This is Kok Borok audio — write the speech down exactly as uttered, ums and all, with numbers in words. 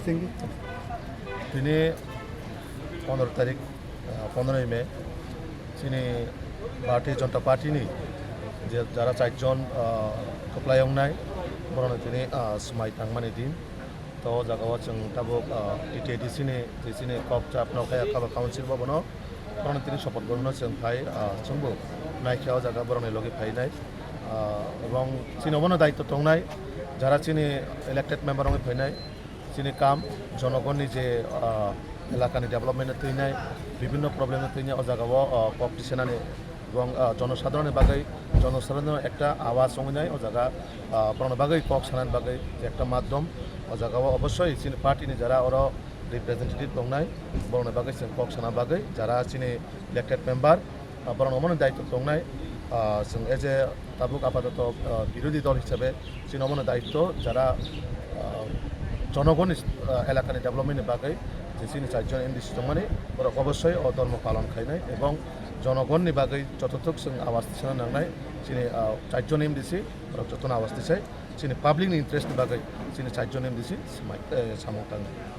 Tini pondro tarik, ah, pondroi May, chini Bharatiya Janata Party ni je jara charjon, ah, kwplai wngnai, borokno tini, ah, swmai tangmani din. To o jaga o chwng tabuk, ah, T T A D C ni je chini kok chap no kaya kaba council bo bono borokno tini support gormano chwng phai, ah, chwngbo naikhe o jaga borokni logi phainai, ah, ebong chini obono daitw tongnai jara chini elected member wngwi phainai. Chini kam jonogonni je, ah, elakani development no twinai, bibhinno problem no twinai o jaga o, ah, kok tisenani ebong, ah, jonosadharonni bagwi, jonosadharonni ekta awaz wngwi nai o jaga, ah, borokni bagwi kok sanani bagwi je ekta madhyom o jaga o obossoi chini party ni jara oro representative tongnai borokni bagwi chwng kok sana bagwi jara chini elected member, ah, borokno omono daitw tongnai, ah, chwng as a tabuk apatoto, ah, birodhi dol hisabe chini omono daitw jara, ah, jonogonni, ah, elakani development ni bagwi je chini charjon M D C tongmani borok obossoi o dhormo palon khainai ebong jonogonni bagwi jotothok chwng awaz tisana nangnai chini, ah, charjon M D C borok jotono awaz tisai chini public ni interest ni bagwi chini charjon M D C swmai, eh, samung tangnai.